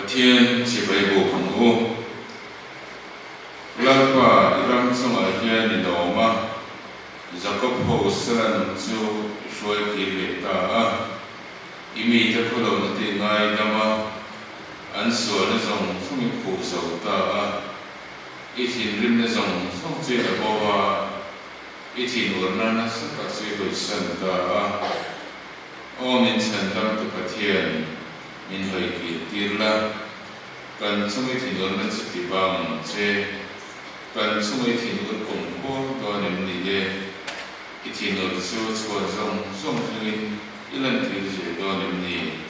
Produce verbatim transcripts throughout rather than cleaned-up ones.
Pathian chibai buk ang u. Lalpa, i ram chunga hian i lawm a, Jakob ho Saran chu hruai kir ve ta a, i mite khawloin i ngaidam a, an sualna zawng zawng i phuh zo ta a, i thinrimna zawng zawng chu i la bo a, i thinurna nasa tak chu i hawisan ta a. Aw min chhandamtu Pathian, min hawi kir tir la, kan chunga i thinurna chu tibang che, kan chunga i thinur kumkhuar dawn em ni le, i thinur chu chhuan zawng zawng thlengin i lantir zel dawn em ni.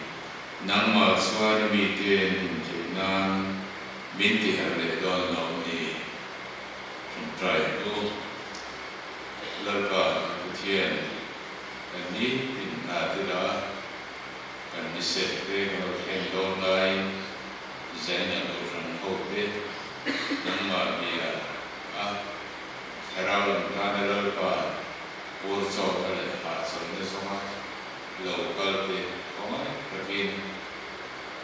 Nangma chuan i miten min theih nan min tiher leh dawn lawm ni. Ṭawngṭai ang u. Lalpa kan Pathian, kan ni tin hna tila, kan ni sep te kan lo thleng dawn lai, zanin a lo hrang ho te, nangma hmia a, thlarau lam tana Lalpa, pur chawkna leh hahchawlna zawnga lo kal te, khawngaih takin,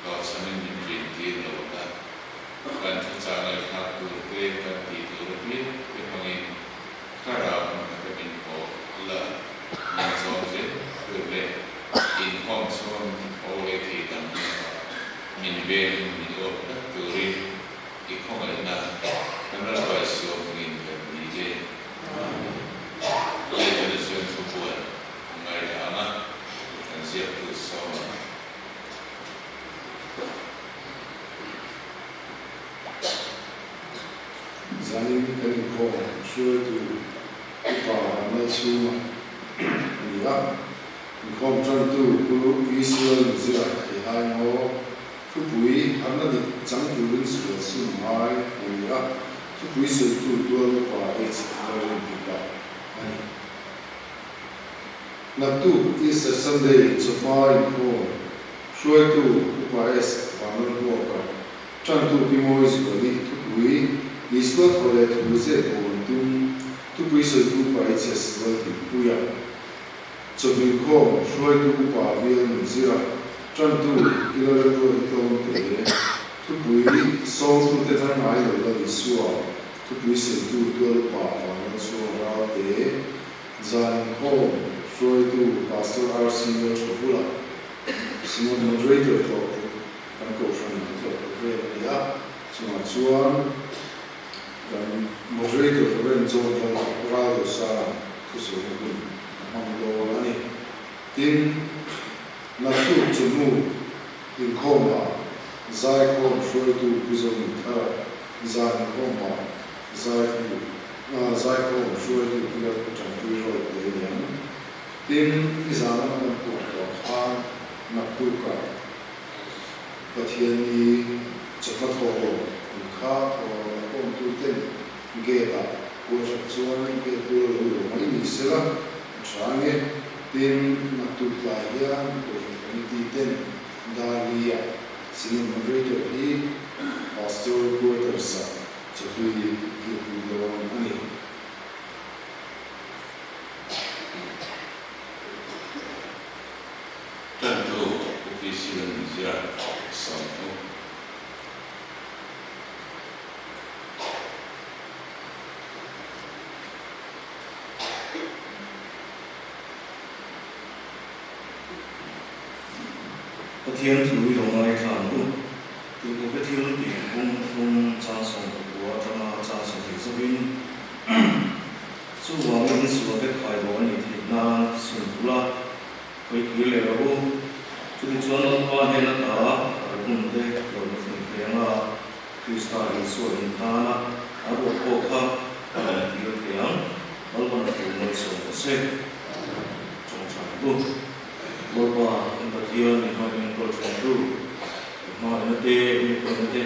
lo chamin min rin tir lo ta. Kan thu chang ngaithlak tur te, kan tih tur te, te hmangin, thlarau hmang khat min pawh la, min chawm zel tur le, inkhawm chhunga min thaw le thei dang min vel min awp tak turin, i khawngaihna kan Lalpa Isu hmingin kan ni le. Leiah kan Isu thupuan ngai ta ang a, kan ziak tu sawm a. Zanin kan inkhawm hruaitu Upa Arnal Chhunga a ni a. Inkhawm ṭantu Pu Israel Nuzira, thei hai maw, thupui harna dik chang turin sual sim hai a ni a. Thupui sawitu Tual Upa H. Lalrempipa a ni. Naktuk Easter Sunday chawhma inkhawm hruaitu Upa S. Vanlalhmuaka, ṭantu Pi Mawi Zuali, thupui Isua thaw leh thu zep a tum, thupui sawitu Upa H. S. Lalpingpuia, chawhma inkhawm hruaitu Upa Bial Nunzira, ṭantu Pi Lalremruotitlawmte, thupui sawmtute Ṭhanngailo Lal Isua, thupui sawitu Tual Upa Vanlalchhunga Ralte, zan inkhawm hruaitu Pastor R C Lalṭhahula, Synod Moderator tawh kan kohhran tawh program a ni a, chungah chuan kan Moderator Reverend John Lalraldosaran thusawi hun a hmang dawn a ni. Tin, naktuk chawhnu inkhawma zaikhawm hruaitu Pu Zonuthara, zan inkhawma zaikhawm, a, zaikhawm hruaitu Pu Lalpaṭangpuia Ralte a ni ang. Tin, i zan lama kan puan tawh khan naktuka Pathianni chawhma thawhlawm kha thawhlawm khawmtuten gate-a puan hrep chuan gate bula lo lawm mai ni sela, a ṭha nge. Tin, naktuk tlai hian kohhran committee ten dar lia Synod Moderator hi Pastor Quarters-a chawhlui hliahpui dawn a ni. Ṭantu Pu P. Silan Nizira, sawm thu. Pathian thu i lo ngaithla ang u. Tuku Bethel bung thum chang sawm pakua aṭanga chang sawmhnih zauvin, chuvangin Isua bek hai lo a ni theih nan sim ula, hawi kir leh rawh u. Chutichuan Lalpa hnena ta, a rebun te lo hmu thei ang a, Krista Isua in tana a ruat pawh kha a rawn kir thei ang. Lalpan a thu malsawm rawh se. Ṭawngṭai ang u. Lalpa, kan Pathian, i hmain kan kal ṭhin tu, i hmangaina te, i hmangaina te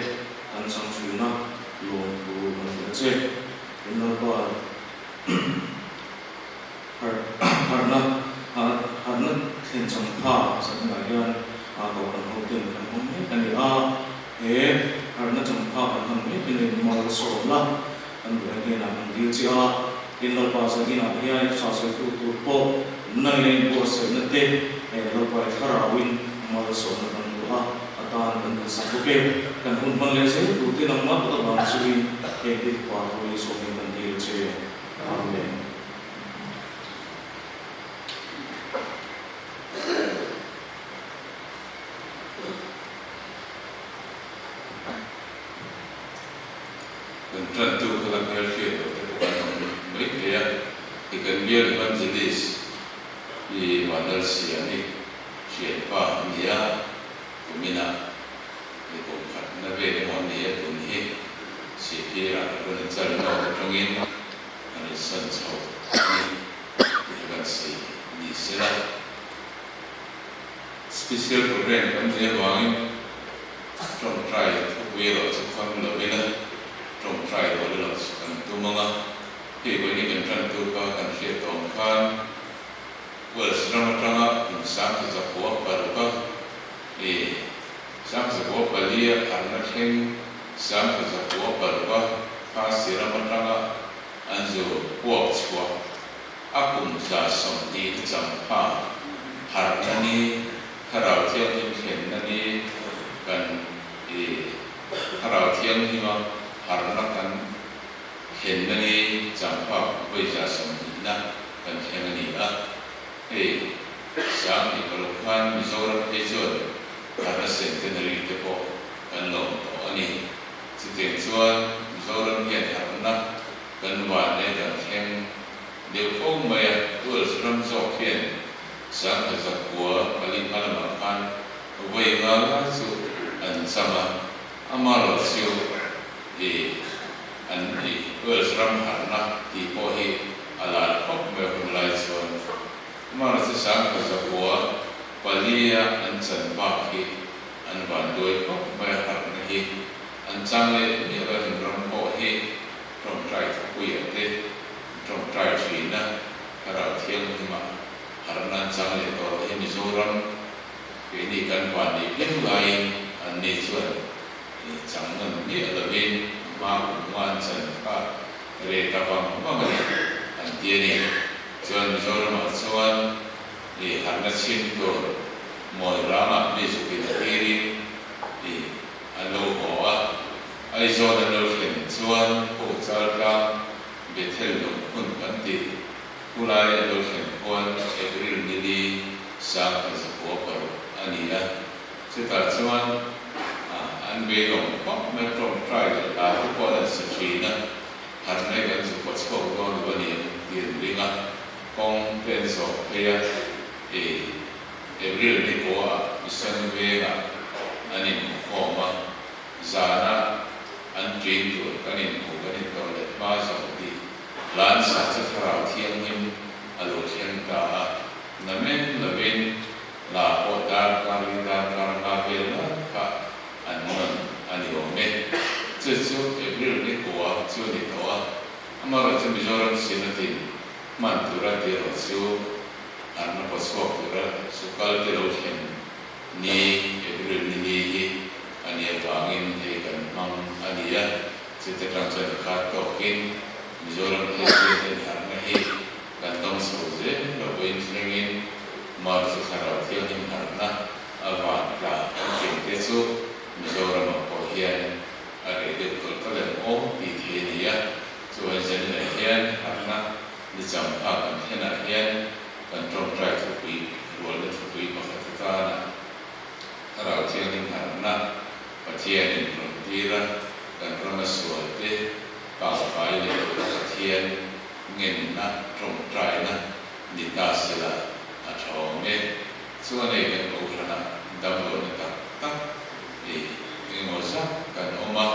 kan chang ṭhin a, lawmthu kan hril che. Kan Lalpa, har, harna, har, harna thlen champha zat hnenah hian, a, kohhran ho ten kan hmang mek a ni a, he harna champha kan hmang mek hi malsawmna kan buaina hnenah kan dil che a. Tin, Lalpa, zanginah hian i thusawitu tur pawh nangin inbuatsaihna te, he Lalpa, i thlarauin malsawmna kan duh a, a tan kan Sak bawk e, kan hun hman leh zie tu te nangma ta bang chu hi, heng ding pa thu hi sawm kan dil che. Amen. Kan ṭantu kha kan hriet lo te pawh kan awm mai thei a. Hi kan bial evangelist hi Vanlalsiami, hrietpa a ni a, kumina hi kum khatna vel emaw a ni a, tun hi C P R a kan chal naw te ṭawngin an insan chho a ni, hi kan sei ni sela. Special program kan nei avangin ṭawngṭai thupui lo chu kham lo ila, ṭawngṭai lo ila chu kan tum ang a. Hi vawi ni kan ṭantu kha kan hriet tawng khan Wales ram aṭanga kum sangkhat zakua paruka, e, sangkhat zakua palia harna thleng, sangkhat zakua paruka Khasi ram aṭanga an zu puak chhuah a, kum za sawmhni champha harna ni, Thlarau Thianghlim thlenna ni, kan, e, Thlarau Thianghlim a harna kan thlenna ni champha vawi za sawmhnina kan thleng a ni a. Hei, sang hni paruk khan Mizoram hei chuan harna centenary te pawh kan lawm tawh a ni. Chutiang chuan Mizoram hian harna kan vanleh kan thleng deuh fo mai a, Wales ram zawk hian sangkhat zakua pali hma lamah khan vawi nga lai chu an chang a. Amaherawhchu, i, an, i, Wales ram harna tih pawh hi a lar khawp mai hun lai chuan. Amaherawhchu sangkhat zakua palia an chan bak hi an vanduai khawp mai a, harna hi an chang leh miah lo, heng ram pawh hi ṭawngṭai thupui a te, ṭawngṭai ṭhin a, Thlarau Thianghlima harna an chang leh tawh hi Mizoram keini kan van ni hlim laiin an ni chuan, i, chang ngun miah lovin, hma kum nga an chan kha re ta vang vang a ni an ti a ni. Chuan Mizoramah chuan, i, harna chhim tur Mawiranga mi zuk inthirin, i, an lo haw a. Aizawl an lo thlen chuan Pu Chaltlang Bethel Lungphun kan tih, khulai an lo thlen khuan April ni li, sangkhat zakua paruk a ni a. Chutah chuan, a, an beidawng khawp mai, ṭawngṭai leh hla te pawh an sa ṭhin a, harna hi kan zu paw chhuak dawn lo a ni ang tih an ring a, kawng te an zawk phei a, e, April ni kua Mission Vengah an inhmukhawm a. Zana an ṭin tur kan inhmu kan indawr leh hma zawng tih hla an sa chu Thlarau Thianghlim a lo thleng ta a. Namen lovin hla pawh darkar li darkar nga vel lai kha an ngawn a ni awm e. Chu chu April ni kua chu a ni tawh a. Amaherawhchu Mizoram sina tin hman tura tih erawh chu harna paw chhuak tura sukal te lo thlen ni, April ni li hi a ni avangin hei kan hmang a ni a. Chute ṭang chuan khat tawkin Mizoram te hian harna hi kan dawng chho zel lo in thlengin, amaherawhchu Thlarau Thianghlim harna a van tla kan tih te chu Mizoramah pawh hian a reh deuh tawlh tawlh em aw tih theih a ni a. Chuan zaninah hian harna ni champha kan thlenah hian kan ṭawngṭai thupui, rualna thupui pakhat atana Thlarau Thianghlim harna, Pathianin rawn tir a, kan rama sual te, pangfai leh Pathian ngenna ṭawngṭaina ni ta sela a ṭha awm e. Chuan hei kan kohhranah damdawiina tak tak, i, engemaw zat kan awm a,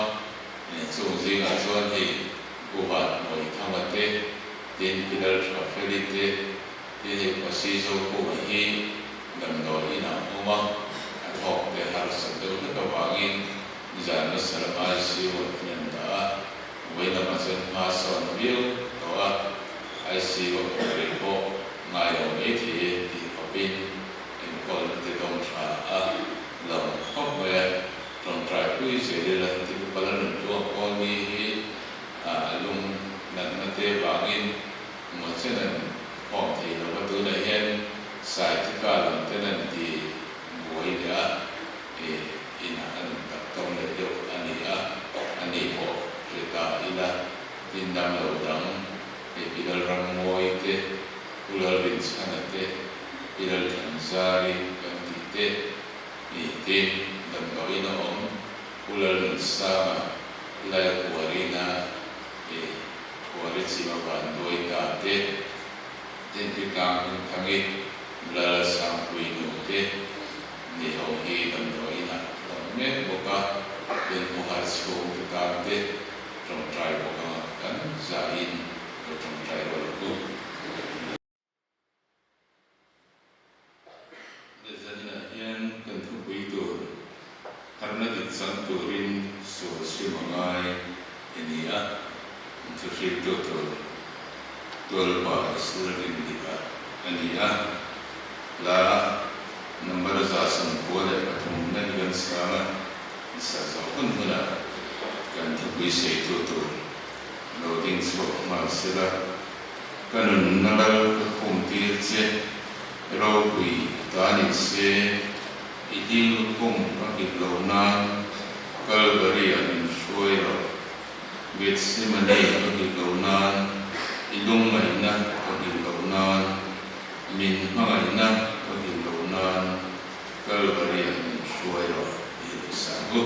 i, chung zingah chuan hei Pu Vanhmuaithanga te, tin Pi Lalṭhafeli te, tin hei Pasizopui hi damdawiinah a awm a, a thawk te harsat deuh hlek avangin zan hmasa lama I C U-ah an dah a, vawiin lamah chuan hma sawn viau tawh a, I C U-a kawr rei pawh ngai lo mai thei e tih khawpin enkawlna te dawng ṭha a, lawm khawp mai a, ṭawngṭaipui zel ila, tih pala nun tuang kawl ni hi, a, a lung natna te vangin, Maw chen an khawm thei lo a, tunah hian Saitika lawm ten an ti buai leh a, e, inah an te, i Lalthanzari kan ti te, i tin damdawiin a um, Pu Lalnunsanga, i lai kuarina, i kuari chima vanduoi ta te, tin ti tlang in thang i, Lal Sangpuinu te, ni ho hi damdawiin a um mek bawk a, tin Pu Harchhungte tang te, ṭawngṭai bawk a, kan zain, ṭawngṭai ro lo u. Le zanin a hian kan thupui tur, harna dik chang turin sual sim a ngai a ni a, thu hriltu tur Tualpa Israel Rinlika a ni a. La number za sawmkua leh pathumna hi kan sang a, sa zo hun huna kan thupui seitu tur lo ding chhuak hma sela, ka nunna lal ka khum tir che, ropui ta ni se, i dil khum a hil lo nan, Calvary-a min hruai rawh, Gethsemane a hil lo nan, i lungngaihna a hil lo nan, min hmangaihna a hil lo nan, Calvary-a min hruai rawh, i hil sa u.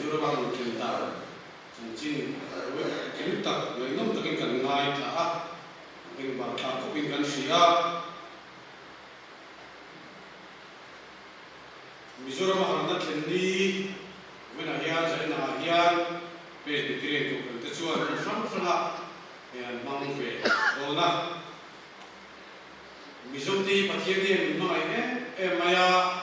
Mizoram a hung ṭhen ta chanchin tlem tak, ngaihnawm takin kan ngaithla a, engvar ṭha khawpin kan hria. Mizoram a harna thlen ni, vawiinah hian, zaninah hian Presbyterian Kohhran te chuan hrang hranga, eh, an hmang ve dawn a. Mizo te hi Pathian hian min hmangaih em em mai a.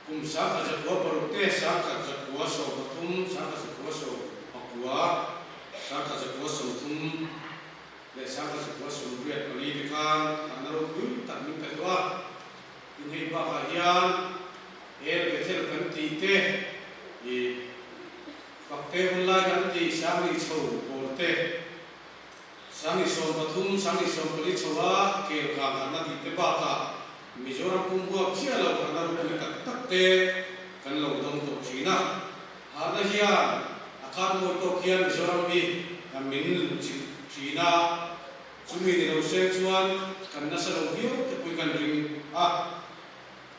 Kum sangkhat zakua paruk te, sangkhat zakua sawm pathum, sangkhat zakua sawm pakua, sangkhat zakua sawmthum leh sangkhat zakua sawmriat pali te khan harna ropui tak min pe tawh a. Tin, hei bakah hian El Bethel kan tih te, i, fakte hun lai kan tih, sangni chho bawr te, sangni sawm pathum, sangni sawm pali chhoa kel kang harna tih te bakah Mizoram pum huap chiah lo harna ropui tak tak te kan lo dawng tawh ṭhin a. Harna hian a khat mawi tawk hian Mizoram hi a min luchik ṭhin a. Chumi ni lo se chuan kan nasa lo viau te pawh kan ring a.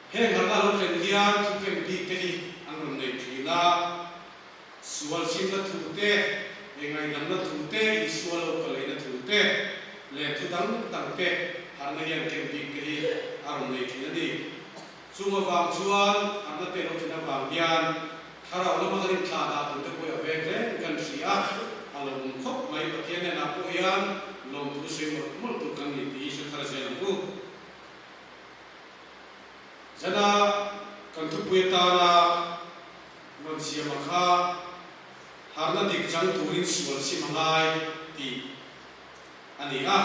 Heng harna lo thlen hian thuken bik te hi an rawn nei ṭhin a. Sual simna thu te, ei ngaihdamna thu te, Isua lo kal leina thu te, leh thu dang dang te, harna hian ken bik te hi a rawn nei ṭhin a ni. Chung avang chuan harna te lo thlen avang hian thlarau lama kan inthladah tur te pawh a veng reng kan hria a, a lo awm khawp mai. Pathian hnenah pawh hian lawmthu sawi mawlh mawlh tur kan ni tih hi hre thar zel ang u. Zana kan thupui atana rawn siam a kha, harna dik chang turin sual sim a ngai tih a ni a.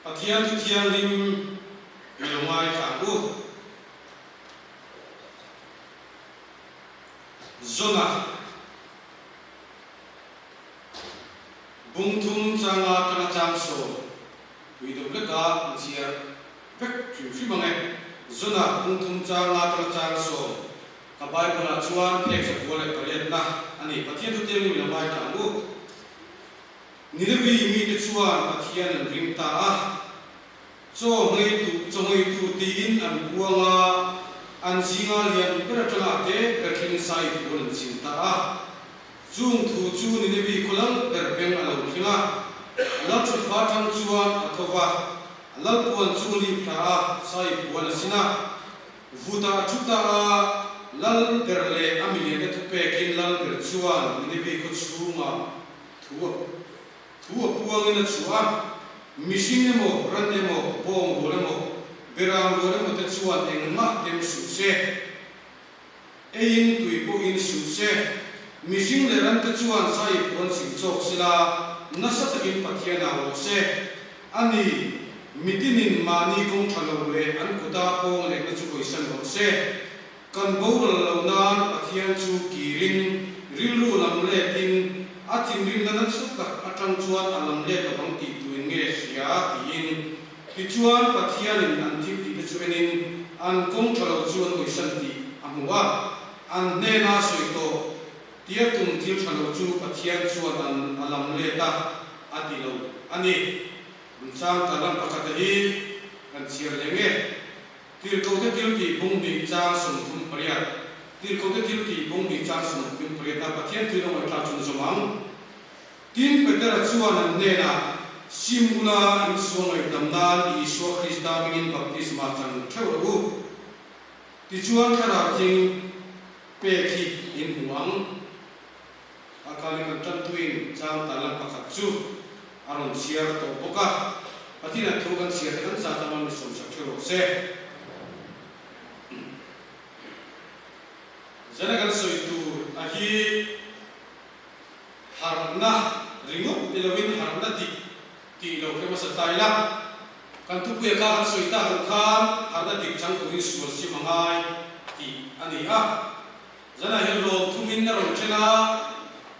Pathian thu thianghlim mi lo ngaithla ang u. Jona bung thum chang nga aṭanga chang sawm, tui dawp leka an chhiar vek hrim hrim ang e. Jona bung thum chang nga aṭanga chang sawm, ka Bible-ah chuan phek zakua leh pariatna a ni. Pathian thu thianghlim mi lo ngaithla ang u. Ninevi mite chuan Pathian an ring ta a, chaw ngeitu, chaw ngeitu tiin an puang a, an zinga lian ber aṭanga te berthlengin saipuan an sin ta a. Chung thu chu Ninevi khaw lal ber beng a lo thleng a, Lalṭhutpha ṭhang chuan a tho va, a lal puan chu a lip thla a, saipuan a sin a. Vutah a ṭhu ta a, lal ber leh a milian te thupekin lal ber chuan Ninevi khaw chhungah thu a, thu a puangin a chhuah a. Mihring emaw, ran emaw, bawng rual emaw, beram rual emaw te chuan engmah tem suh se, eiin tui pawh in suh se, mihring leh ran te chuan saipuan sin chawk sela, nasa takin Pathian au rawh se. A ni, mitinin mahni kawng ṭha lo leh an kuta pawng lekna chu hawisan rawh se. Kan boral lo nan Pathian chu kirin, rilru lam letin, a thinrimna nasa tak aṭang chuan a lam let lo ang tih turin nge hria, tiin. Tichuan Pathianin an thil tihte chu enin, an kawng ṭha lo chu an hawisan tih a hmu a, an hnena sawi tawh tia tum thil ṭha lo chu Pathian chuan an, a lam let a, a ti lo a ni. Chang tarlan pakhat hi kan chhiar leh nge. Tirhkohte thil tih bung hnih chang sawmthum pariat. Tirhkohte thil tih bung hnih chang sawmthum pariat a Pathian thu lo ngaithla chun zawm ang. Tin, Petera chuan an hnena, "Sim ula, in sual ngaidam nan Isua Krista hmingin baptisma chang theuh rawh u. Tichuan Thlarau Thianghlim pek hi in hmu ang." A khalin kan ṭantuin chang tarlan pakhat chu a rawn chhiar tawh bawk a. Pathian thu kan chhiar te kan zat lam mi sawm sak theuh rawh se. Zana kan sawi tur a hi harna ringawt ni loin harna dik tih lo hre hmasa ta ila. Kan thupuia kha kan sawi tak ang khan harna dik chang turin sual sim a ngai tih a ni a. Zana hian lawm thumin a rawn ṭhen a,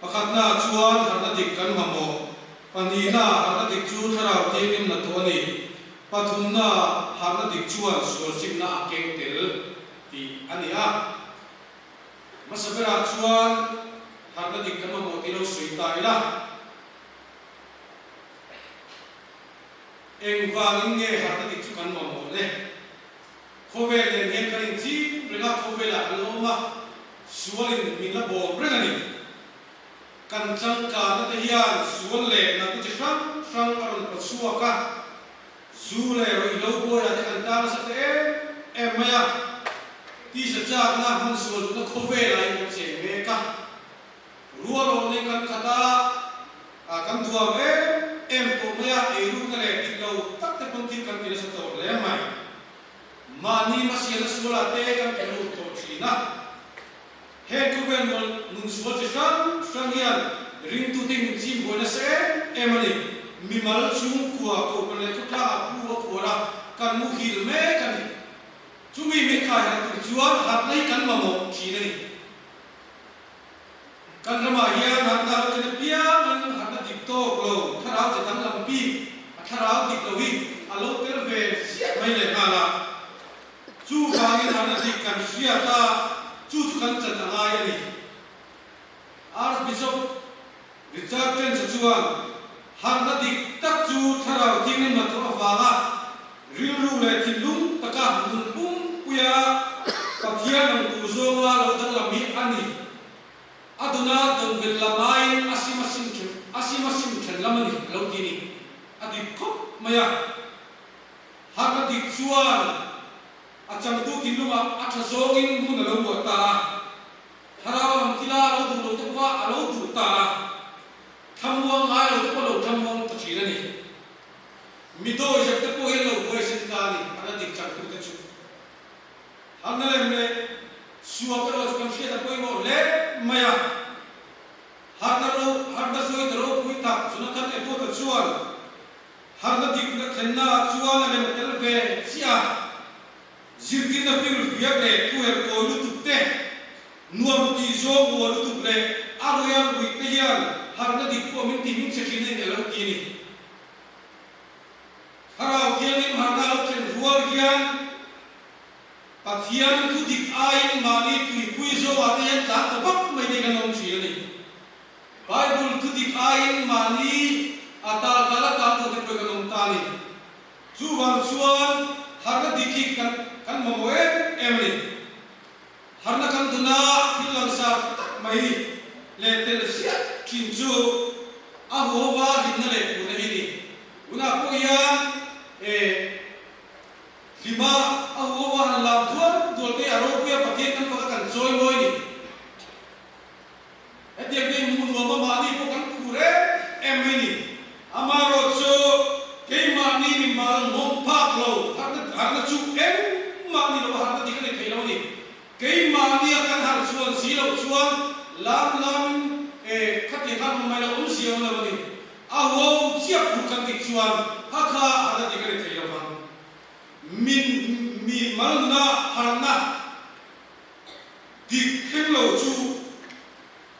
pakhatna chuan harna dik kan mamawh, pahnihna harna dik chu Thlarau Thianghlim na tawh a ni, pathumna harna dik chuan sual simna a keng tel tih a ni a. Hmasa berah chuan harna dik kan mamawh tih lo sawi ta ila. Engvangin nge harna dik chu kan mamawh le? Khawvel le nen kan inchim ringa, khawvela kan lo awm a, suolin min la bawm reng a nih. Kan changkanna te hian suol le nangtu chi hrang hrang a rawn paw chhuak a, zu le ruihhlo buaia te kan tar nasa ta em em mai a. Tisa chakna hman suol duhna khawvela kan che mek a. Rual awm nei kan khat a, a, kan duam em em tawh mai a, ei rukna leh dik lo tak te pawn thil kan ti nasa tawh hle mai. Mahni hmasialna suola te kan ti lut tawh ṭhin a. Heng khawvel nun, nun sual chi hrang hrang hian ringtute min chim buai nasa em em a ni. Mimal chhungkua, kohhran leh khawtlangah pu a khuar a, kan muhil mek a ni. Chumi min khai harh tur chuan harhna hi kan mamawh ṭhin a ni. Kan ramah hian harhna lo chen apiangin harhna dik tawk lo, thlarau chi danglam pi, a thlarau dik lo hi a lo tel ve ziah mai leh nghal a. Chuvangin harhna dik kan hriat a, chu chu kan chan a ngai a ni. Archbishop Richard Trench-a chuan harhna dik tak chu Thlarau Thianghlim hnathawh avanga rilru leh thinlung taka nun pumpuia Pathian awm tur zawnga lo danglam hi a ni. A duna dawnbel lam aiin a sim a sim ṭhen, a sim a sim ṭhen lam a ni, a lo ti ni. A dik khawp mai a. Harhna dik chuan a changtu thinlungah a ṭha zawngin hmun a lo uar ta a. Thlarau lam thila a lo duh lo te pawha a lo duh ta a. Thlamuang ngai lo te pawh lo thlamuang ta ṭhin a ni. Mi dawi zet te pawh hi an lo huaisen ta a ni, harhna dik changtute chu. Harhna lem leh suap erawh chu kan hriat a pawimawh hle mai a. Harhna ro, harhna zawi ta ropui tak Jonathan Edward-a chuan harhna dikna thlenna chuan a lem a tel ve chiah a. Zirtirna hming hriat leh thuher kawi lutuk te, nuam tih zawng uar lutuk leh a ruih a ruih te hian harhna dik pawh min ti hming che ṭhin a ni, a lo ti a ni. Thlarau Thianghlim harhna lo thlen rual hian Pathian thudik aiin mahni tuipui zawngah te hian tlan ta vak mai te kan awm ṭhin a ni. Bible thudik aiin mahni a tal tal a tal tur te pawh kan awm ta a ni. Chuvang chuan harhna dik hi kan, kan mamawh em em a ni. Harhna kan duna thil langsar tak mai leh tel ziah ṭhin chu a huova hlimna leh puhna hi ni. Tunah pawh hian, eh, hlima a huova han lam dual dual te a ropuia Pathian kan faka kan chawimawi ni. Hetiang te hmu nuam a, mahni pawh kan phur em em mai ni. Amaherawhchu keimahni mimal nghawng phak lo harhna, harhna chu engmah ni lo, harhna dik a ni thei lo a ni. Keimahni a kan harh chuan zi lo chuan lam lamin, eh, khatiang khan awm mai lo, awm zi awm lo a ni. A huo chiah phur kan dik chuan hakha harhna dik a ni thei lo vang. Min, mimal nuna harhna dik thleng lo chu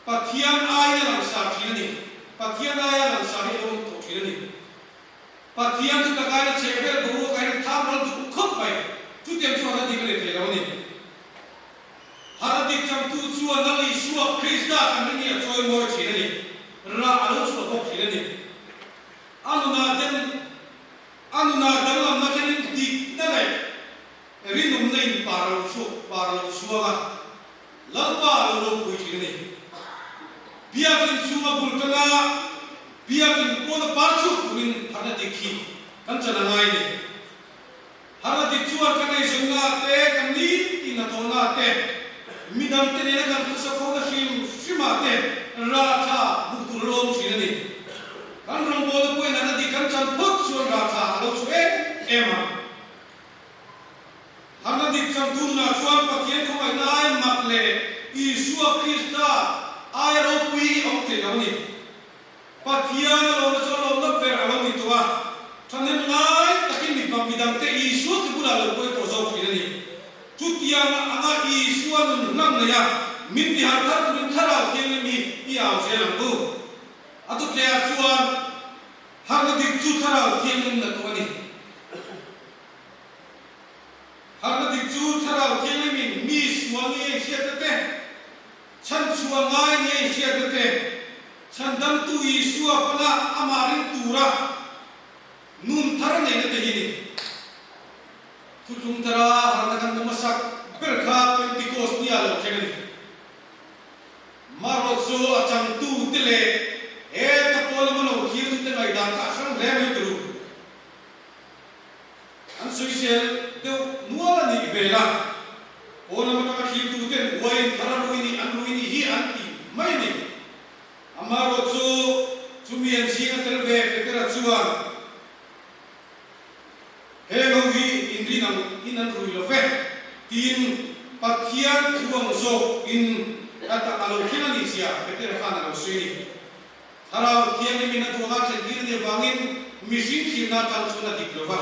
Pathian aiin a langsar ṭhin a ni. Pathian aia langsar hi a awm tawh ṭhin a ni. Pathian thutak aiin a chhehvel boruak aiin a tham ral duh khawp mai. Chutiang chu harhna dik a ni thei lo a ni. Harhna dik changtu chuan Lal Isua Krista kan ring hi a chawimawi ṭhin a ni. Rah a lo chhuah bawk ṭhin a ni. A nuna den, a nuna danglamna khenin dikna leh rinumna in par lo chu, par lo chuang a, Lalpa a lo ropui ṭhin a ni. Biak in chhunga bul tana, biak in puana par chuk turin harhna dik hi kan chan a ngai a ni. Harhna dik chuan kan ngaihzawnna te, kan ni tin hnathawhna te, midang te nena kan hmasa khawhna hrim hrima te rah ṭha hmuh tur a lo awm ṭhin a ni. Kan rawngbawlna pawhin harhna dik kan chan phawt chuan rah ṭha a lo chhuah em em a. Harhna dik changtu nuna chuan Pathian khawmaihna ai mak leh Isua Krista ai ropui a awm thei lo a ni. Pathian a lawmna chu a lawmna ber a lo ni tawh a. Thahnem ngai takin mi pang midang te Isua ke bulah lo pawi tawh zawk ṭhin a ni. Chutiang anga Isua nun hman neia min tihar thar turin Thlarau Thianghlim hi i au zel ang u. A tu tleh chuan harhna dik chu Thlarau Thianghlim hnathawh a ni. Harhna dik chu Thlarau Thianghlimin mi sual ni ei hriatna te, chhan chhuah ngai ni ei hriatna te, chhandamtu Isua pana ama ring tura nun thar a neina te hi ni. Thutlung Thara harna kan hmu masak ber kha Pentecost nia lo thleng a nih. Amaherawhchu a changtute le he ta pawl lama lo kheltute ngaidan kha a hrang hle mai turu. An soisel deu nual a nih ve la. Pawl lama tanga kheltuten uain thar a rui ni, an rui ni hi an ti mai a nih. Amaherawhchu chu mi an zing a tel ve Petera chuan, "He lo hi in rin ang, in an rui lo ve," tiin Pathian thu ang zawk in a tak a lo thleng a ni zia Petera khan a lo sawi a ni. Thlarau Thianghlimin a duang a thlentir a nih avangin mihring thlirna aṭang chuan a dik lo va.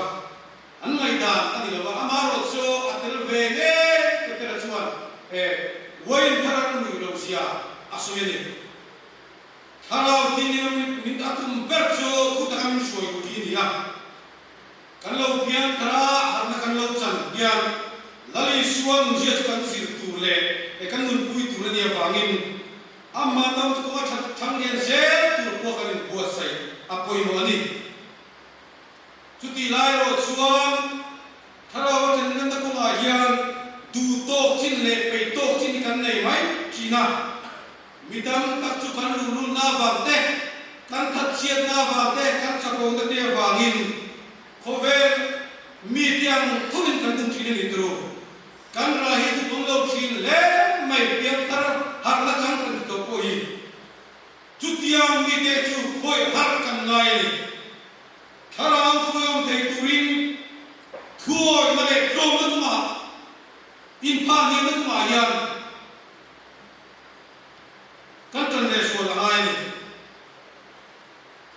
An ngaidan a ni lo va. Amaherawhchu a tel ve ngei Petera chuan, eh, uain thar an rui lo zia a sawi a ni. Thlarau Thianghlim min, min a tum ber chu thu taka min hruai tur hi a ni a. Kan lo piang thar a, harna kan lo chan hian Lal Isua nunzia chu kan zir tur leh, eh, kan nunpui tur a nih avangin, ama naute kawnga ṭha-, ṭhang lian zel tur pawh kan inbuatsaih a pawimawh a ni. Chutih lai erawh chuan Thlarau a thlenna kawngah hian duh tawk chin leh peih tawk chin hi kan nei mai ṭhin a. Mi tam tak chu kan luhlulna avang te, kan thatchhiatna avang te, kan chapona te avangin khawvel mi tiang thovin kan dum ṭhin a ni turu. Kan ral hi duh awm lo ṭhin hle mai, piangthar harna chang kan ti tawh pawh hi. Chutiang mite chu khawi har kan ngai a ni. Thlarau hruaiawm thei turin thuawihna leh tlawmna chungah, inphahnihna chungah hian kan ṭan leh sual a ngai a ni.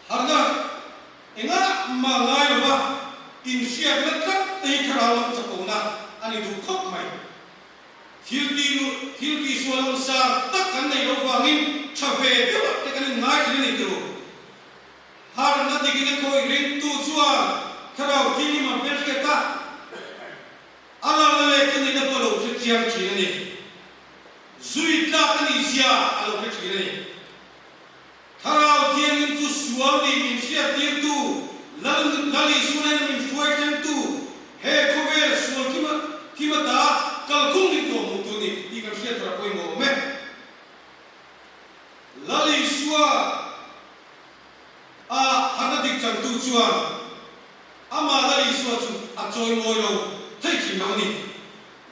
Harna engmah ngai lova inhriatna tlat te hi thlarau lam chapona a ni duh khawp mai. Thil tih nu, thil tih sual langsar tak kan nei lo vangin ṭha ve deuha te kan inngai ṭhin a ni turu. Harna dikin a khawi ringtu chuan Thlarau Thianghlim a hmelhriat a, a lalna leh ṭhahnemna pawh a lo hre chiang ṭhin a ni. Zui tlak a ni zia a lo hre ṭhin a ni. Thlarau Thianghlim chu sual ni min hriattirtu, Lal, Lal Isua hnena min hruai thlengtu, he khawvel sual thim a, thim ata kalkawng ding tawh hmutu a ni tih kan hriat thar a pawimawh awm e. Lal Isua a harna dik changtu chuan ama Lal Isua chu a chawimawi lo thei ṭhin lo a ni.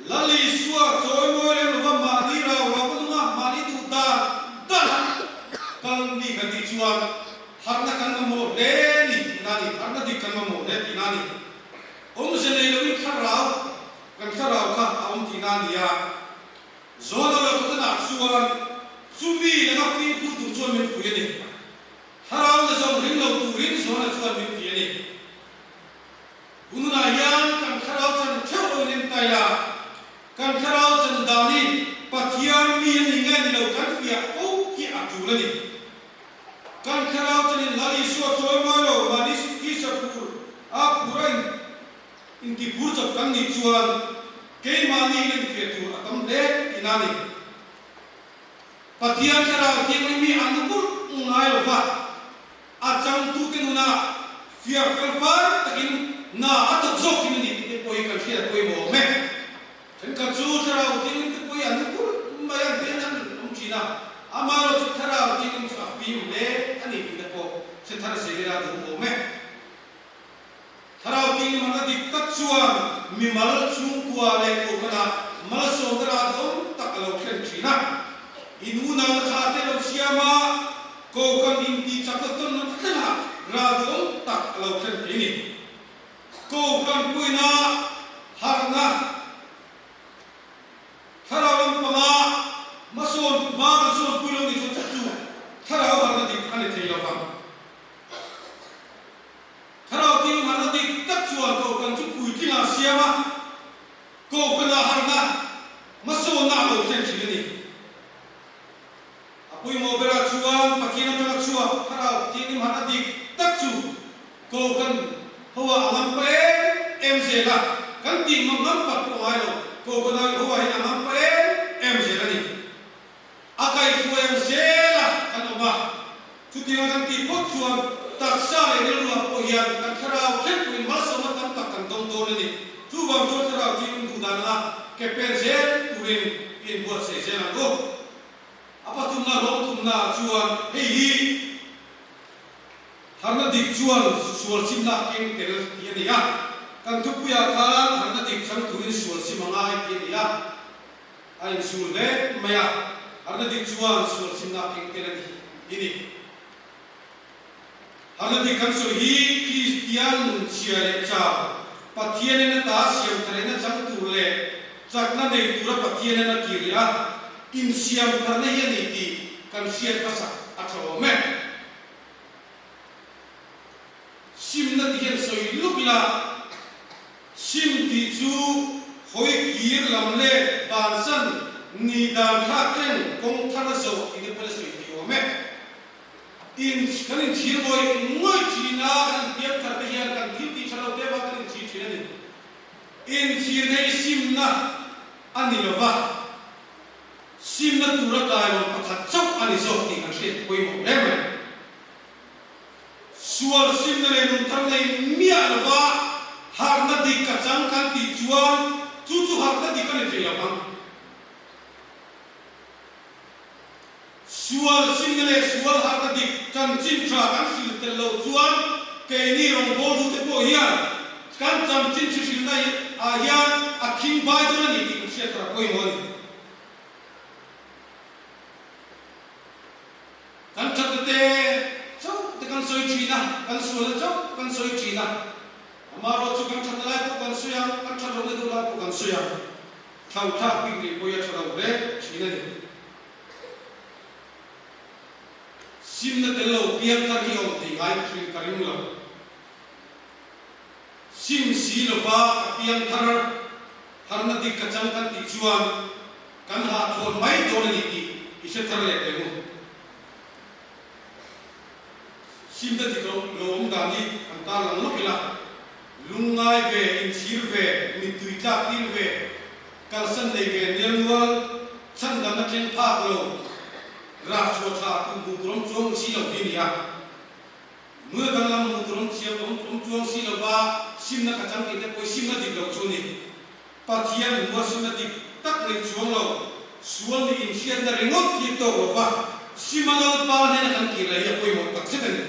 Lal Isua chawimawi reng lova mahni rau rau ka nunga mahni duh dan dan kal ni kan tih chuan harna kan mamawh hle a ni tihna a ni, harna dik kan mamawh hle tihna a ni. Awmze nei lovin thlarau, kan thlarau kha a awm tihna a ni a. Johana lo kawtana chuan chumi langa fimkhur tur chuan min pui a ni. Thlarau la zawng ring lo turin Johana chuan min ti a ni. Tunah hian kan thlarau chan theuh lo nen ta ila, kan thlarau chan dan hi Pathian mi a ni nge ni lo kan fiah fo hi a tul a ni. Kan thlarau chanin Lal Isua chawimawi lo, mahni tisa phur a phur a in, inti phur chawp kan nih chuan keimahni kan fiah tur a tam hle tihna a ni. Pathian Thlarau Thianghlim hi a nu bur ngai lova, a changtute nuna fiah fel fai takin na a tawk zawk hi a ni tih te pawh hi kan hriat a pawimawh awm e. Ṭhenkhat chu Thlarau Thianghlim te pawh hi a nu bur mai ang hian an awm ṭhin a, amaherawhchu Thlarau Thianghlim chu a fim hle a ni tih te pawh hre thar zel ila duh awm e. Thlarau Thianghlim harna dik tak chuan mimal chhungkua leh kohhranah malsawmna rah duhawm tak a lo thlen ṭhin a. Inunauna ṭha te lo siam a, kohhran intichakna tawnna thlengah rah duhawm tak a lo thlen thei a ni. Kohhran puina harna Thlarau lampanga hmasawn hma kan sawnpui lo ni chuan chu thlarau harna dik a ni thei lo vang. Thlarau Thianghlim harna dik tak chuan kohhran chu puitlinga siam a, kohhrana harna hmasawnna a lo thlen ṭhin a ni. A pawimawh berah chuan Pathian aṭanga chuan Thlarau Thianghlim harna dik tak chu kohhran hoa a ngam pah em em zel a, kan tih ngam ngam pat pawh ngai lo, kohhran hoa hian a ngam pah em em zel a ni. A kaihruai ang zela kan awm a. Chutianga kan tih phawt chuan taksa leh rilruah pawh hian kan thlarau thlenpuiin malsawmna tam tak kan dawng dawn a ni. Chuvang chuan inbuotsai zel ang u. A pathumna, lawmthuomna chuan hei hi, harna dik chuan sual simna keng tel tih a ni a. Kan thupuia khan harna dik chang turin sual sim a ngai tih a ni a. A insual hle mai a. Harna dik chuan sual simna keng tel a ni, i ni. Harna dik kan sawi hi Kristian nun chhia leh chau, Pathianin a ta siam tharin a chang tur leh chakna nei tura Pathianin a kir leh a insiam tharna hi a ni tih kan hriat hmasa a ṭha awm e. Simna ti hian sawi luk ila, sim tih chu hawi kir lam le bansan ni dan ṭha thleng kawng thar zawh tih te pawh a sawi thei awm e. In, kan inchhir ngawih ngawih ṭhin a, kan inpiang thar te hian kan thil tih ṭha lo te va kan inchhir ṭhin a ni. Inchhir hi simna a ni lo va, simna tura kai rawn pakhat chauh a ni zawk tih kan hriat pawimawh hle mai. Sual simna leh nun thar nei miah lova harna dik ka chang kan tih chuan chu chu harna dik a ni thei lo vang. Sual simna leh sual harna dik chanchin ṭha kan hrilh tel lo chuan keini rawngbawltute pawh hian kan chanchin hrilhna ah hian a khing bai dawn a ni tih kan hriat thar a pawimawh a ni. Kan ṭhatna te chauh te kan sawi ṭhin a, kan sualna chauh kan sawi ṭhin a. Amaherawhchu kan ṭhatna lai pawh kan sawi ang, kan ṭhat lohna deuh lai pawh kan sawi ang. Thlauhthlak bik nei pawh a ṭha lo hle ṭhin a ni. Simna tel lo piang thar hi awm thei ngai ka hrilh ka ring lo. Sim si lova ka piang thar, harna dik ka chang kan tih chuan kan hahthawn mai dawn a ni tih i hre thar leh teh u. Simna dik lo, lo awm dan hi kan tarlang lawk ila. Lungngai ve, inchhir ve, mittui tlak tir ve, kalsan nei ve, nelnual, chhandamna thleng phak lo, rak chhuah ṭha, hmuh tur awm chuang si lo hi a ni a. Hnuoia danglam hmuh tur awm chiang awm, awm chuang si lova, simna ka chang tih te pawh simna dik lo chu a ni. Pathian hmua simna dik tak nei chuang lo, sual ni inhriatna ringawt hi tawk lova, sim a Lalpa hnena kan kir lai hi a pawimawh tak zet a ni.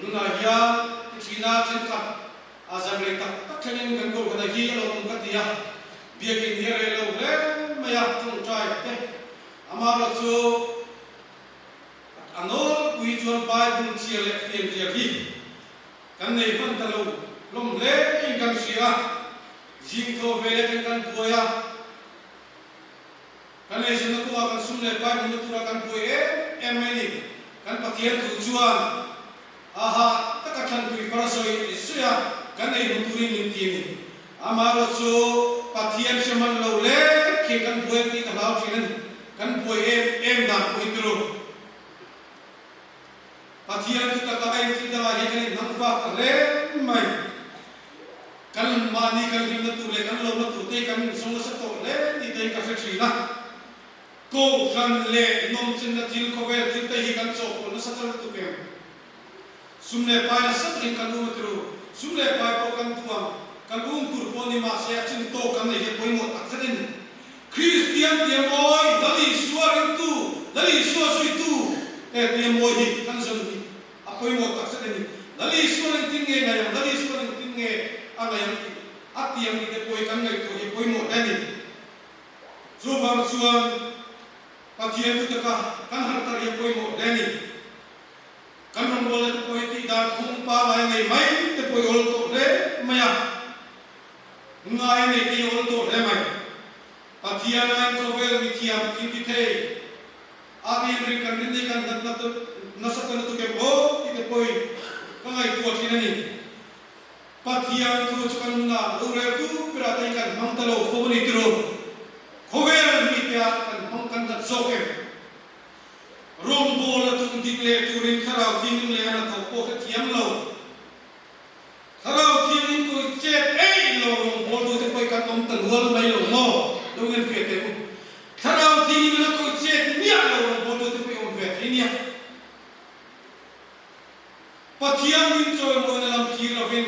Tunah hian i ṭhina ṭhenkhat a zan rei tak tak thlengin kan Kohhrana hi a lo awm ka ti a, biakin hi a rei lo hle mai a, ṭawngṭai te. Amaherawhchu a nawlpui chuan Bible chhiar leh fianriak hi kan nei hman ta lo hlawm hle in kan hria a, zing thaw vele kan buai a, kan eizawnna kawngah kan sum leh pai hmuhna tura kan buai em em mai ni. Kan Pathian thu chuan, aha, taka thlan tui far sawi sawi a kan ei hmu turin min ti a ni. Amaherawhchu Pathian hre hman lo le khi kan buai tih ka hlau ṭhin a ni. Kan buai em em dan pawh hi ti rawh. Pathian thu taka a inthil dangah hian kan inhmang fak ta hle mai. Kan mahni kan hlimna tur leh kan lawmna tur te kan insawng nasa tawh hle ni te ka hre ṭhin a. Kohhran leh nawmchenna thil, khawvel thil te hi kan chawhpawlh nasa ta lutuk em? Sum leh pai nasa takin kan um a tih ru. Sum leh pai pawh kan duh ang. Kan um tur pawh ni mahse, a chin tawk kan nei hi a pawimawh tak zet a ni. Kristian tia mawi, Lal Isua ringtu, Lal Isua zuitu, eh, tia mawi hi kan zawn hi a pawimawh tak zet a ni. Lal Isua ringtin nge ngai ang, Lal Isua ringtin nge a ngai ang tih, a ti ang tih te pawh hi kan ngaihtuah hi a pawimawh hle a ni. Chuvang chuan Pathian thu taka kan harh thar hi a pawimawh hle a ni. Kan rawngbawlna te pawh hi tih dan khum pangngai nei mai te pawh hi awl tawh hle mai a. Ngai nei te hi awl tawh hle mai. Pathian aiin khawvel mithiam thil ti thei a, tiemring kan rin ni kan natna nasa ta lutuk em aw tih te pawh hi ka ngaihtuah ṭhin a ni. Pathian thu chu kan nunah lo rel tu berah te hi kan hmang ta lo fo a ni tih ru. Khawvel mite a kan hmang kan nat zawk em? Rawngbawlna tum dik leh turin Thlarau Thienghlim leh a na tho pawh hrethiam lo. Thlarau Thienghlim kawi chet ei lo rawngbawltute pawh kan awm ta nual mai lo maw? Lo ngen fe teh u. Thlarau Thienghlim a na kawi chet miah lo rawngbawltute pawh awm ve thei nia. Pathian min chawimawina lam thlir lovin,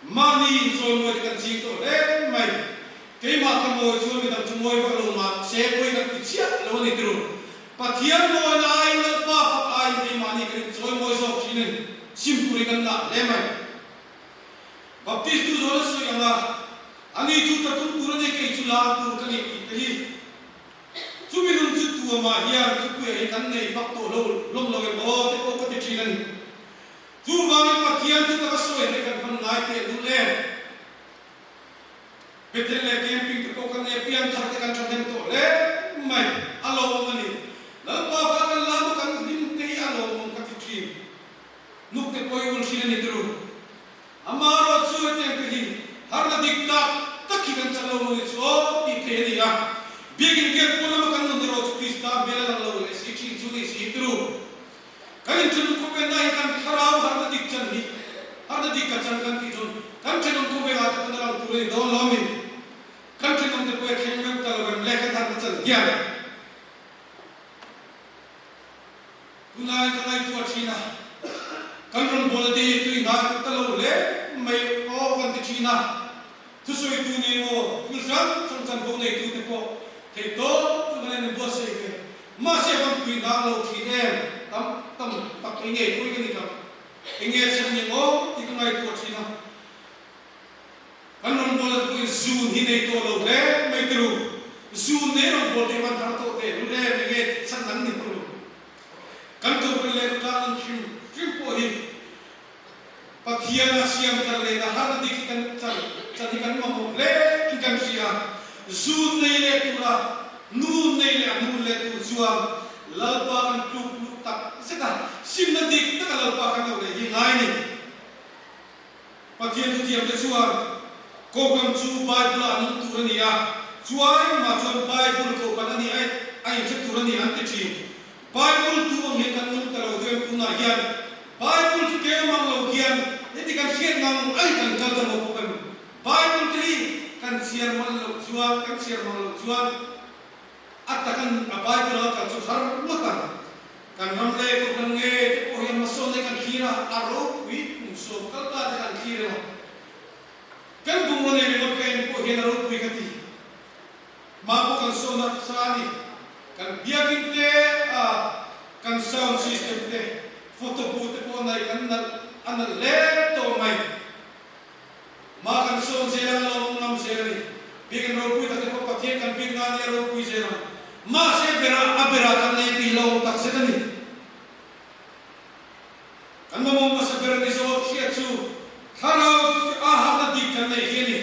mahni inchawimawina kan ching tawh hle mai. Keimah Mawi chu mi dang chu mawi vak lo ma, se poi kan ti chiah lo a ni tih ru. Pathian mawina aiin, Lalpa fak aiin keimahni kan inchawimawi zawk ṭhin a nih. Sim turin kan na le mai. Baptistu Johan-a sawi anga, ani chu ṭha tum tur a ni, kei chu lal tur ka nih ti te hi. Chu mi nun chu tu ama hian thupuia hi kan nei vak tawh lo, hlawm lo em aw te pawh ka ti ṭhin a nih. Chuvangin Pathian thu taka sawi hi kan hman ngai teh a dul em. Bethel le camping te pawh kan nei, piangthar te kan ṭhahnem tawh hle mai, a lawmawm a ni. Lalpa fak kan lam kan hlim te hi a lawmawm ka ti ṭhin. Hnuk te pawh i ul ṭhin a ni tih ru. Amaherawhchu hetiang te hi harna dik tak tak hi kan chang lo maw ni chu aw ti thei a ni a. Biakin gate pawn lama kan nun erawh chu Krista hmel a lang lo leh si ṭhin chu ni si tih ru. Kan inṭhenawm khawvelna hi kan thlarau harna dik chan hi, harna dik ka chang kan tih chun kan ṭhenawm khawvela te kan lang tur a ni dawn lo mi. Kan ṭhenawm te pawh a thleng meuh ta lo em le kan harna chan hian. Tunai ka ngaituo ṭhin a, kan rawngbawlna te hi tui nghak ta lo hle mai aw kan ti ṭhin a. Thusawitu nen maw, thil hrang hrang chanvo neitu te pawh thei tawp chu kan inbuatsaih ve. Mahse, kan tui nghak lo ṭhin em, tam, tam tak ei ngei pui ka ni ka. Ei ngei chhan ni maw ti ka ngaituo ṭhin a. Kan rawngbawlna te pawh zun hi nei tawh lo hle mai tih ru. Zun nei rawngbawl te man har tawh te ru le, mi nge chhan nang ni tih ru. Kan kohran le tlang hrim hrim pawh hi Pathian a siam thar le na harna dik hi kan chan, chan hi kan mamawh hle in kan hria. Zun nei le tura, nun nei le a nun le tur chuan Lalpa kan tluk tluk tak zeta, simna dik taka Lalpa kan lo lei hi ngai ni. Pathian thu thiam te chuan, kohran chu Bible-a a nung tur a ni a, chuan mah chuan Bible kohran a ni a, a inhre tur a ni an ti ṭhin. Bible tu ang hian kan nung ta lo deuh em tunah hian, Bible chu keng mang lo hian, heti kan hriat ngang ai kan kal ta maw bawk em. Bible te hi kan chhiar man lo chuan, kan chhiar mang lo chuan, A tak a, a Bible a kal chu har ngawt a. Kan ram le kohran nge te pawh hian hmasawnna kan thlir a, a ropui kum sawm kal ta te kan thlir a. Kan bungraw nei ringawt ka en pawh hian a ropui ka ti. Hma pawh kan sawnna sa a ni. Kan biakin te, a, kan sound system te, photo booth te pawh nei kan nalh, a nalh hle tawh mai. Hma kan sawn zel a, lawmawm ngam zel a ni. Biakin ropui tak te pawh Pathian kan biakna nia ropui zel a. Mahse, bera, a bera kan nei pi lawm tak zet a ni. Kan mamawh hmasa ber ni zawk hriat chu, thlarau a harna dik kan nei hi a ni.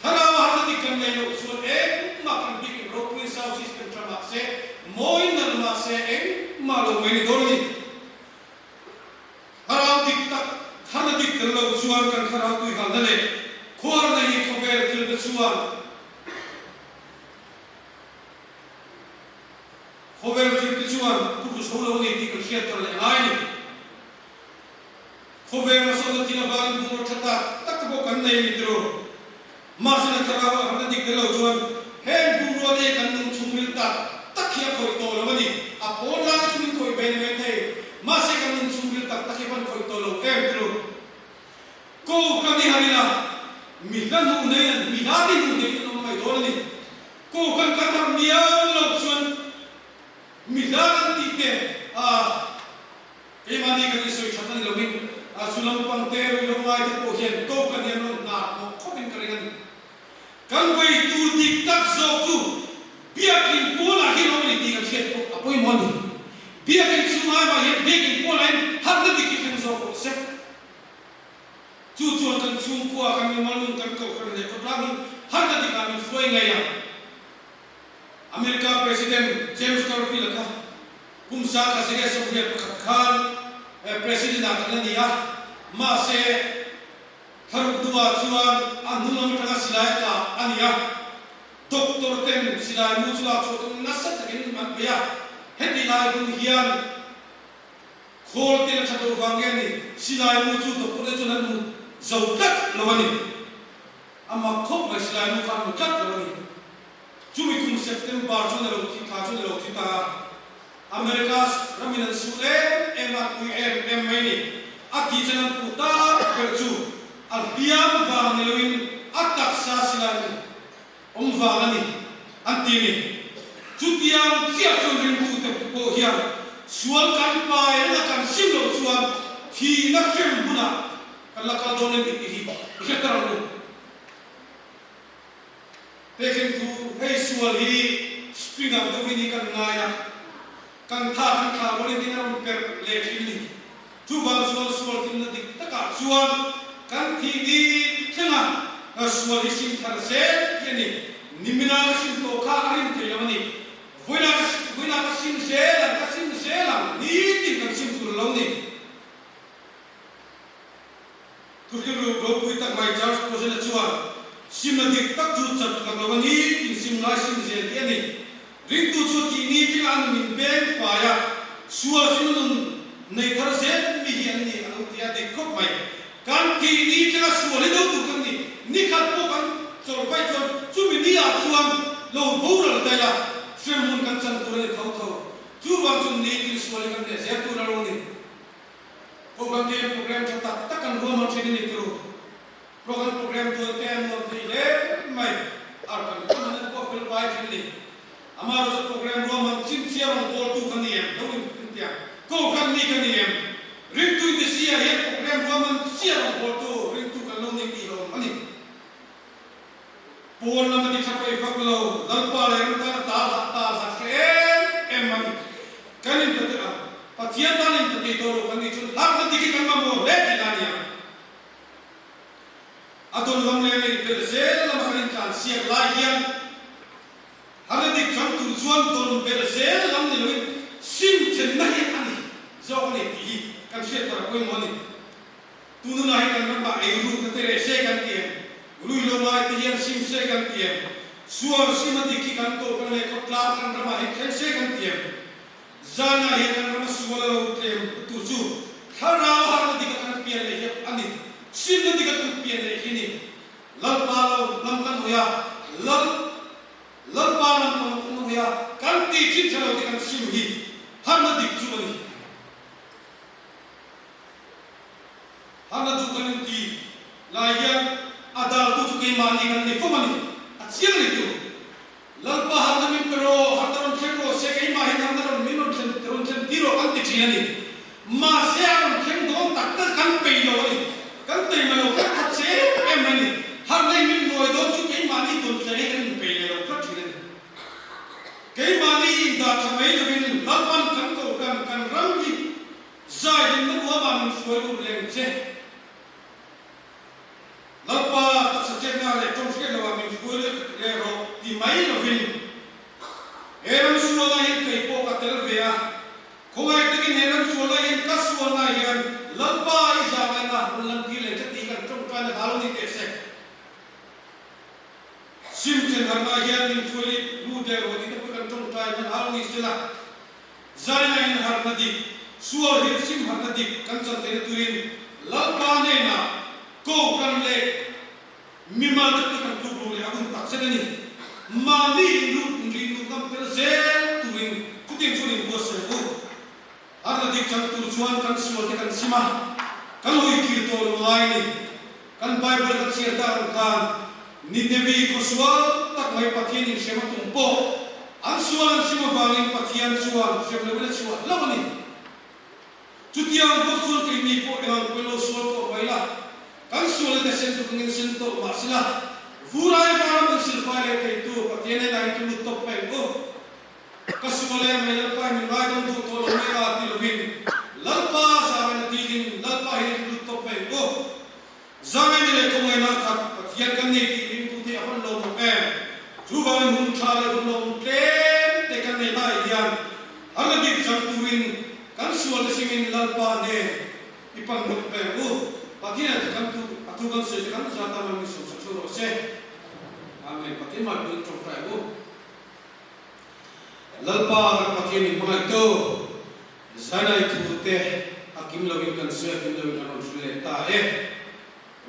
Thlarau a harna dik kan nei loh chuan engmah kan biakin ropui sound system ṭha mah se, mawi nal mah se, engmah lo mai ni dawn a ni. Thlarau dik tak, harna dik kan lo chuan kan thlarau tuihalna leh khuarna hi khawvel thil te chuan, khawvel thil te chuan purchhu so lo a ni tih kan hriat thar leh ngai a ni. Khawvel hmasawnna thil avangin bungraw ṭha tak tak te pawh kan nei a ni tiraw. Mahse, thlarau a harna dik te lo chuan, heng bungraw te kan nun chhungril tak tak hi a khawih tawh lo a ni. A pawn lai chu min khawih ve ni mai thei. Mahse, kan nun chhungril tak tak hi kan khawih tawh lo em tiraw. Kohran hi har ila, mi hla hnu nei an, mi hla ti hnu nei an awm mai dawn a ni. Kohran kan har miau lo chuan, mi hla kan tih te, a, keimahni kan insawi ṭhat a ni lovin, a, chu lampang te rui lo ngai te pawh hian kohran hian rawn hnar hmawk khawpin ka ring a ni. Kan vei tur dik tak zawk chu biakin pawnah hian awm a ni tih kan hriat pawh a pawimawh a ni. Biakin chhunga mah hian biakin pawnah hian harna dik hi thleng zawk rawh se. Chu chuan kan chhungkua kan mimal nun kan kohran leh khawtlang hi harna dika min hruai ngei a. America President James Carville kha kum sangkhat zariat sawmriat pakhat khan, eh, President-a kal a ni a. Mahse, thla ruk hnua chuan a hnung lam aṭanga silai a tla a ni a. Doctor ten silai mu chu lak chhuah tum nasa takin an pe a. Heti lai hun hian khawl te la ṭha deuh vang nge ni, silai mu chu doctor te chuan an hmu zo tlat lo a ni. A mak khawp mai, silai mu khan hmu tlat lo a ni. Chumi kum September chuan a lo thi, thla chuan a lo thi ta a. America ramin an suh em em a, pui em em mai ni. A thi chuan an pu ta ber chu a hliam vang ni loin a taksa silai mu. um vang a nih, an ti ni. Chutiang chie chun ringtute po hian sual kan paina kan sim lo chuan thina hrem hmuna kan la kal dawn a ni tih hi i hre ta rawh u. Te khen thu hei sual hi spring ang deuh hi ni kan ngai a. Kan tha kan thla rualin a rawn per leh ṭhin a ni. Chuvang chuan sual thimna dik takah chuan kan thih ni thlenga, a, sual hi sim thar zel hi a ni. Nimina ka sim tawh kha a rim thei lo a ni. Vawiina ka si-, vawiina ka sim zel ang, ka sim zel ang, nitin kan sim tur lo ni. Thuhril ropui tak mai Charles Spurgeon-a chuan, simna dik tak chu chat hlak lo a ni, insim ngai sim zel hi a ni. Ringtu chu thih ni thlenga an min beng fai a, sual simna nun nei thar zel mi hi an ni, an ti a dik khawp mai. Kan thih ni thlenga sual hi do tur kan ni, ni khat pawh kan chawr vai chuan chumi ni ah chuan lo boral ta ila, hrem hmun kan chan tur a ni tho tho. Chuvang chun nitin sual hi kan nei zel tur a lo ni. Kohhran te hian program ṭha tak tak kan ruahman ṭhin a ni tih. Program, program duan te an nuam thei hle mai. Ar kan kan an ko fel vai ṭhin ni. Amaherawhchu program ruahman chin che a rawn bawltu kan ni em, lo in, in tia. Kohhran ni kan ni em. Ringtu in ti si a hian program ruahman che a rawn bawltu ringtu kan lo ni tih hlawm a ni. Pawl lam a ti ṭha pei vak lo, Lalpa leh ram tan a tal hah, tal hah hre em em a ni. Kan inpate a, Pathian tan inpate tawh lo kan nih chun, harhna dik hi kan mamawh hle tina a nia. A dawn lam leh a nei ber zel lama kan intlan siak lai hian, harhna dik chang tur chuan dawn ber zel lam ni loin, sim chenna hi a ni zawk a ni tih hi kan hriat thar pawimawh a ni. Tununa hi kan rama ei rukna te reh se kan ti em? Rui lo ngai te hian sim se kan ti em? Sual sim a dik hi kan kohhran leh khawtlang kan rama hi thleng se kan ti em? Zana hian kan rama sual a lo tlem tur chu thlarau harhna dika kan pian leh hi a ni. Simna dika kan pian leh hi ni. Lalpa lo lam kan hawi a, Lal, Lalpa lam kan hawi a, kan ti chin ṭha lo te kan sim hi harhna dik chu a ni. Harhna chu kan inti lai hian a daltu chu keimahni kan ni fo a ni. A chiang a ni chu. Lalpa harhna min pe rawh, harhna rawn thleng rawh se, keimah hian harhna rawn min rawn thlen, rawn thlen tir rawh kan ti ṭhin a ni. Mahse, a rawn thleng dawn tak tak kan pei lo a ni. Kan taima lo kan khat che em a ni. Harhna min nuai dawn chu keimahni dawn thleng hi kan inpei leh lo tlat ṭhin a ni. Keimahni indah ṭha mai lovin Lalpan kan kohhran kan ram hi zai hlimna ruama min hruai lut lem che. Lalpa taksa chetna leh ṭawng hriat loa min hruai leh rawh ti mai lovin, he ram sualna hian kei pawh ka tel ve a. Khawngaih takin he ram sualna hian ka sualna hian Lalpa i zangaina hmun lam tir leh che ti kan ṭawngṭaina hlau ni teh se. Sim chen harhna hian min hruai lut leh rawh tih te pawh kan ṭawngṭaina hlau ni sela. Zanina hian harhna dik, sual hi sim harhna dik kan chan theihna turin Lalpa hnena kohhran leh mimal te kan tluk leh a hun tak zet a ni. Mahni inruk, inrinruk ngam tel zel turin chutiang chuan inbuatsaih u. Harhna dik chang tur chuan kan sual te kan sim a, kan hawi kir tawh lo ngai a ni. Kan Bible kan chhiar dan khan Ninevi khaw sual tak mai Pathian inhrem a tum pawh an sual an sim avangin Pathian chuan hrem loin a chhuah hlauh a ni. Chutiang bawk chuan keini pawh engang pawh lo sual tawh mai la, kan sual te sen tuk angin sen tawh mah sela, vur ai vara min silfai leh theitu Pathian hnena intlu tawp pei u. Ka sual em mai, Lalpa min ngaidam duh tawh lo mai a ti lovin, Lalpa zangaina tirin Lalpa hnena intlu tawp pei u. Zangaina leh khawngaihna khat Pathian kan ni tih ringtute a hmanlawm em? Chuvangin hun ṭha leh hun lawmum tlem te kan nei lai hian harhna dik chang turin kan sual te simin Lalpa hnen i pan ngawt pei u. Pathian a thu kan tu, a thu kan sawi te kan zata man mi sawmsak rawh se. Amen. Pathian mai pui ṭawngṭai u. Lalpa kan Pathian min hmangaih tawh, zanai thu te a kim loin kan sawi a, kim loin kan rawn hril leh ta e.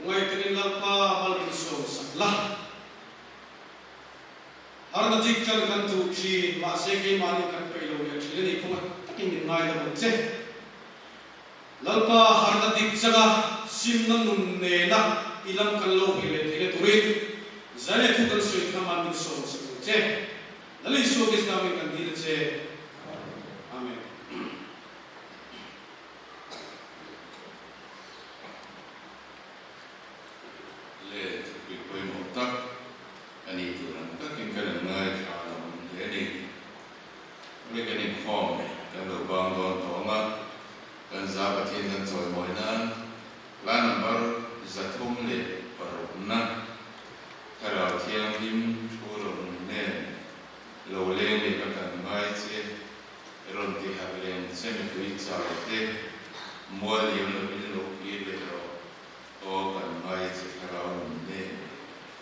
Ngai takin Lalpa mal min sawmsak la. Harhna dik chang kan duh ṭhin, mahse keimahni kan pei lo leh ṭhin a ni, khawngaih takin min ngaidam ang che. Lalpa, harhna dik changa simna nun nena i lam kan lo hrilh leh theihna turin, zanai thu kan sawi kha man min Che, Lal Isu Krista hmingin kan dil che. Amen. Le, thupi poimaw tak a ni tur ang takin kan ngaithla a ni. Le, kan inkhawm kan lo bang dawn tawh a, kan za Pathien kan chawimawi nan, la number za thum le parukna, Thlarau Thianghlim thu rawn nen lo leng ni ka kan ngai che, rawn ti har leng che, mipui chau te, mual liam lo min lo kir ve rawh. Aw kan ngai che, Thlarau nun nen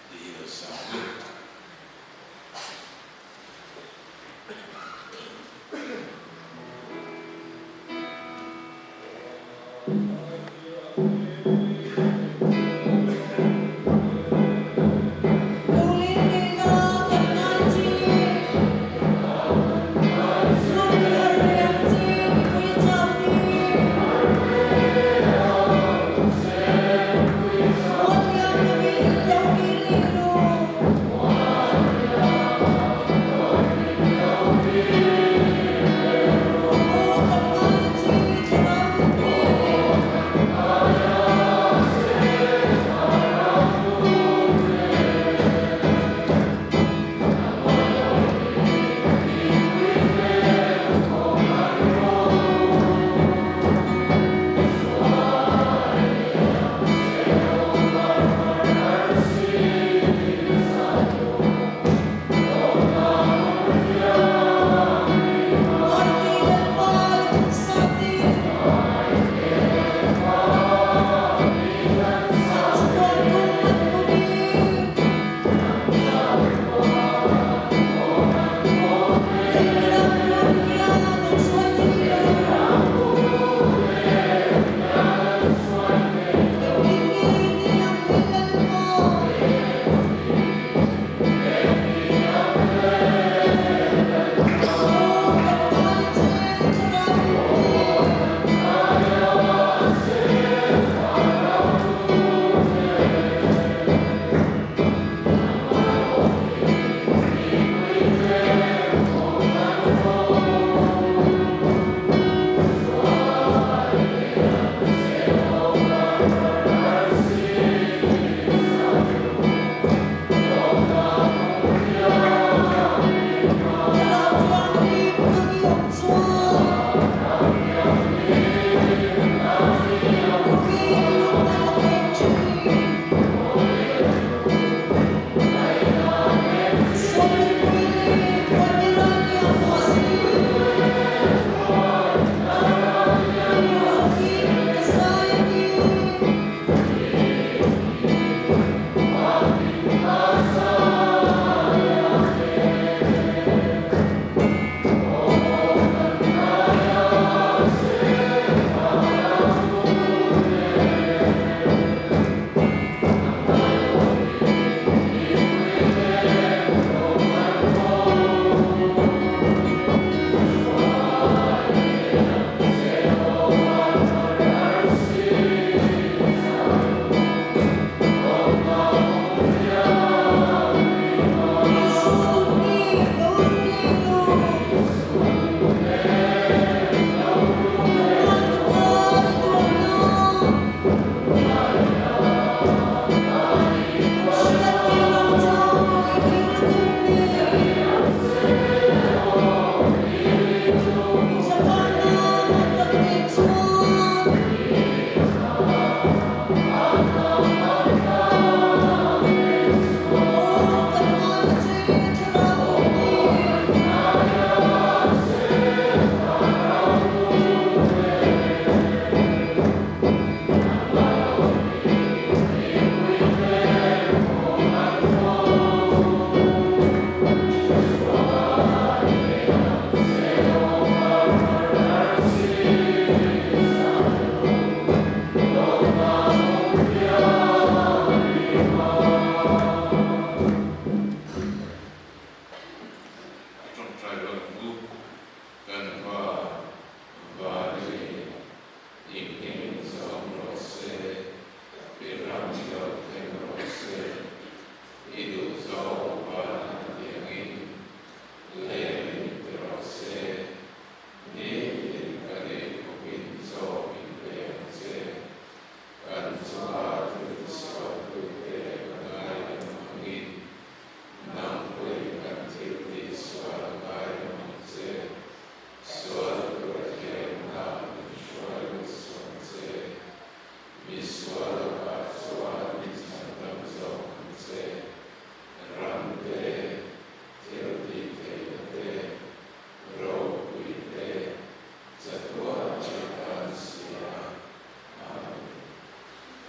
ti hi lo sa lut. Kan va,